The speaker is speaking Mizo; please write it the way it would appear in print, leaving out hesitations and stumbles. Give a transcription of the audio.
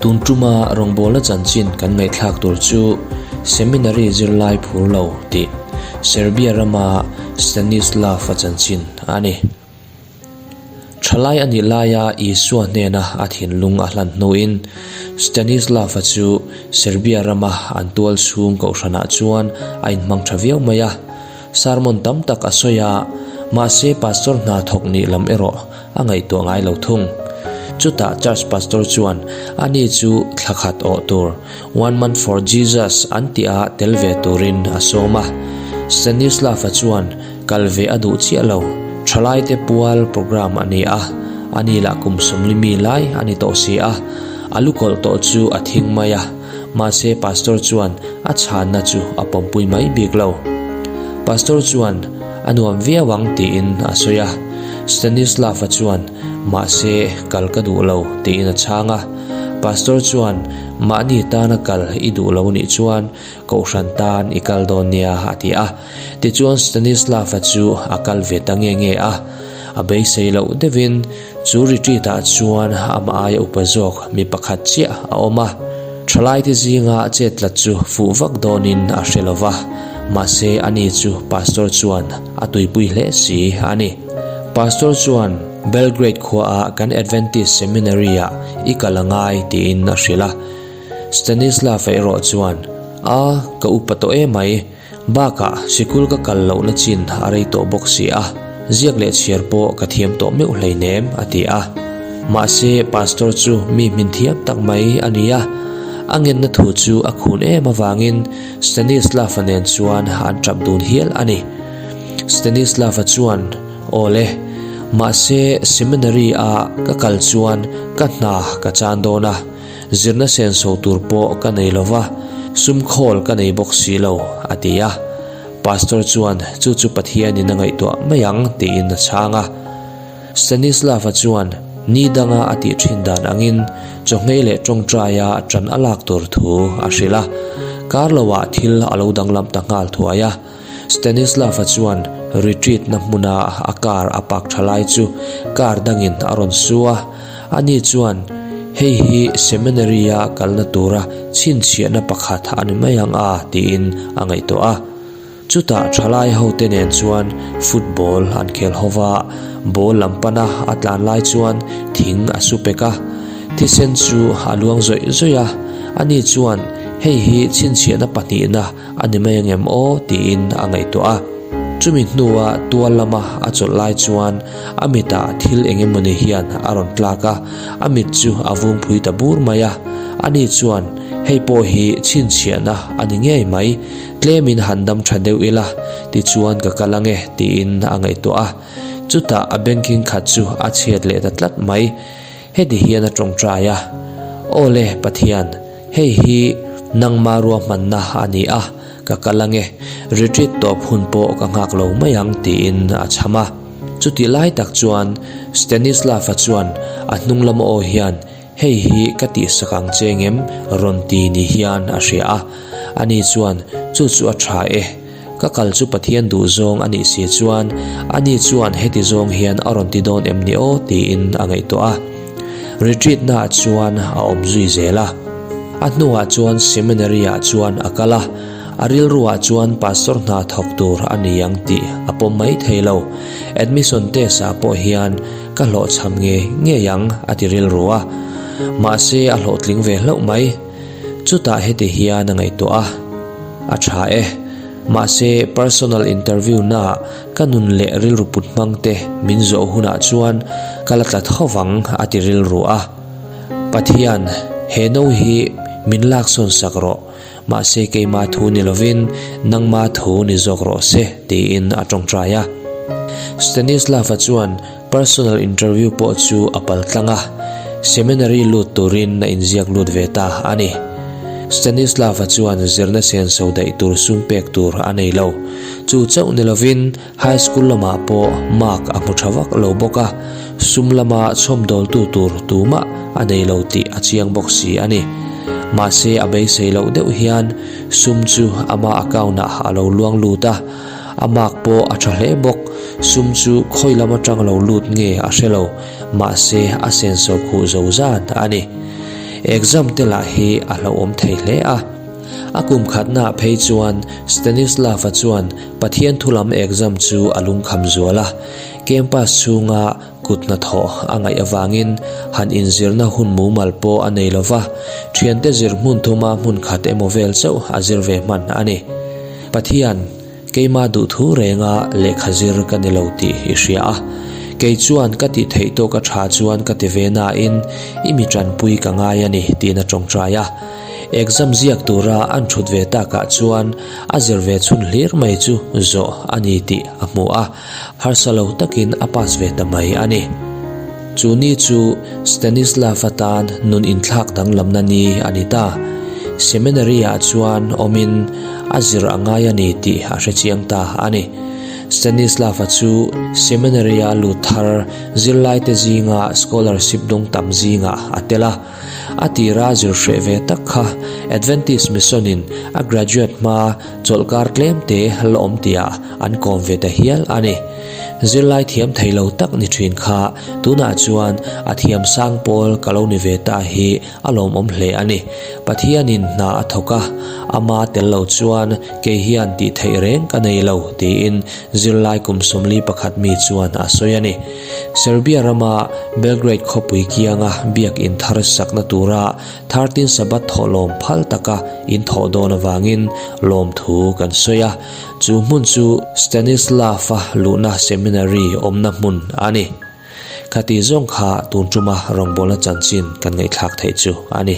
Tun tuma rawngbawlna chanchin kan ngaihthlak tur chu Seminary zirlai phur lo tih Serbia rama Stanislav-a chanchin a ni. Thalai a nih laia Isua hnena a thinlung a hlan hnuin Stanislav-a chu Serbia rama an tual chhung kohhranah chuan a inhmang tha viau mai a. Sermon tam tak a sawi a, mahse pastor hna thawk nih lam erawh a ngaihtuah ngai lo thung. Chutah church pastor chuan ani chu thla khat awh tur, One Month for Jesus an tih-ah tel ve turin a sawm a. Stanislav-a chuan kal ve a duh chiah lo. Thalaite pual programme a ni a, ani lah kum sawmli mi lai a ni tawh si a, a lukawlh tawh chu a thing mai a. Mahse pastor chuan a chhanna chu a pawmpui mai bik lo. Pastor chuan a nuam viau ang tiin a sawi a. Stanislav-a chuan mahse kal ka duh lo tiin a chhang a. Pastor chuan mahni tana kal i duh lo nih chuan kohhran tan i kal dawn nia a ti a. Tichuan Stanislav-a chu a kal ve ta nge nge a. A beisei loh deuhin Chu retreat ah chuan amah aia upa zawk mi pakhat chiah a awm a, thalaite zinga chet tlat chu fuh vak dawnin a hre lo va, mahse ani chu pastor chuan a tuipui hle si a ni. Pastor chuan Belgrade khuaah kan Adventist Seminary ah i kal a ngai tiin a hrilh a. Stanislav-a erawh chuan, A, ka upa tawh emai, Bakah, sikul ka kal lohna chin a rei tawh bawk si a, ziak leh chhiar pawh ka thiam tawh meuh hleinem, a ti a. Mahse, pastor chu mi hmin thiam tak mai a ni a, a ngenna thu chu a khun em avangin Stanislav-a nen chuan an tap dun hial a ni. Stanislav-a chuan, Aw le, mahse seminary-a ka kal chuan ka hna ka chan dawn a, Zirna senso tur pawh ka nei lo va, sum khawl ka nei bawk si lo, a ti a. Pastor chuan chu chu Pathianin a ngaihtuah mai ang tiin a chhang a. Stanislav-a chuan ni danga a tih thin dan angin chawhmeh leh tawngtaia ṭan a lak tur thu a hrilh a. Kar loah thil a lo danglam ta nghal thuai a. Stanislav-a chuan retreat na hmuna a car a park tha lai chu car dangin a rawn su a, ani chuan hei hi seminary-a kalna tura chhinchhiahna pakhat a ni mai ang a tiin a ngaihtuah a. Chutah thalai hote nen chuan football an khel ho va, ball lam pana a tlan lai chuan thing a su pek a, thisen chu a luang zawih zawih a, ani chuan hei hi chhinchhiahna pahnihna A ni mai angem aw tiin a ngaihtuah a. Chumi hnua tual lama a chawlh lai chuan a mitah thil eng emawni hian a rawn tlak a, a mit chu a vung phui ta bur mai a. Ani chuan hei pawh hi chhinchhiahna a ni ngei mai, tlemin han dam tha deuh ila tichuan ka kal ange tiin a ngaihtuah a. Chutah a banking khat chu a chhiat leh ta tlat mai. Heti hian a tawngtai a, Aw le, Pathian, hei hi nangma ruahmanna a ni a, ka kal ange, retreat tawp hun pawh ka nghak lo mai ang tiin a chham a. Chutih lai tak chuan Stanislav-a chuan a hnung lama aw hian, Hei hi ka tihsak ang che ngem rawn ti ni hian a hria a. Ani chuan, Chu chu a tha e. Ka kal chu Pathian duh zawng a nih si chuan ani chuan heti zawng hian a rawn ti dawn em ni aw tiin a ngaihtuah a. Retreat naah chuan a awm zui zel a. A hnuah chuan seminary ah chuan a kal a, a rilruah chuan pastor hna thawk tur a ni ang tih a pawm mai thei lo. Admission test ah pawh hian ka hlawhchham ngei ngei ang a ti rilru a. Mahse a hlawhtling ve hlauh mai. Chutah heti hian a ngaihtuah a, A tha e. Mahse, personal interview naah ka nun leh rilru put hmang te min zawh hunah chuan ka la tla tho vang a ti rilru a. Pathian, he no hi min laksawn sak rawh, mahse keima thu ni lovin nangma thu ni zawk rawh se tiin a tawngtai a. Stanislav-a chuan Personal interview pawh chu a pal tlang a, seminary lut turin a inziak lut ve ta a ni. Stanislav-a chuan zirna senso daih tur sum pek tur a nei lo. Chu chauh ni lovin high school lamah pawh mark a hmu tha vak lo bawk a, sum lama chhawmdawltu tur tumah a nei lo tih a chiang bawk si a ni. Mahse a beisei loh deuh hian sum chu ama account-ah a lo luang lut a, A mark pawh a tha hle bawk. Sum chu khawi lam atang lo lut nge a hre lo, mahse a senso khuh zo zan a ni. Exam te lah hi a hlauhawm thei hle a. A kum khatnaah phei chuan Stanislav-a chuan Pathian thu lam exam chu a lungkham zual a. Campus chhunga kut hnathawh a ngaih avangin han inzirna hun mumal pawh a nei lo va, thiante zir hmun thuma hmun khat emaw vel chauh a zir ve hman a ni. Pathian, keima duhthu renga lehkha zir ka ni lo tih i hria a. Kei chuan ka tih theih tawk a tha chuan ka ti ve nain i mi tanpui ka ngai a ni tiin a tawngtai a. Exam ziak tura an thut ve takah chuan a zir ve chhun hlir mai chu zawh a ni tih a hmu a. Harsa lo takin a pass ve ta mai a ni. Chu ni chu Stanislav-a tan nun inthlak danglamna ni a ni ta. Seminary-ah chuan awmin a zir a ngai a ni tih a hre chiang ta a ni. Stanislav-a chu seminary-a lut thar zirlaite zinga scholarship dawng tam zingah a tel a. A tira zir hreh ve tak kha Adventist Mission-in a graduate hma Chawlhkar tlemte la awm tihah an kawm ve ta hial a ni. Zirlai thiam thei lo tak ni thin kha tunah chuan a thiam sang pawl ka lo ni ve ta hi a lawmawm hle a ni. Pathianin hna a thawk a, ama tel lo chuan kei hian tih theih reng ka nei lo tiin zirlai kum 41 mi chuan a sawi a ni. Serbia rama Belgrade khawpui kianga biakin thar sakna tura Thartin Sabbath thawhlawm phal taka in thawh dawn avangin lawmthu kan sawi a, chu hmun chu Stanislav-a luhna seminary awmna hmun a ni. Khati zawng kha tun tuma rawngbawlna chanchin kan ngaihthlak theih chu a ni.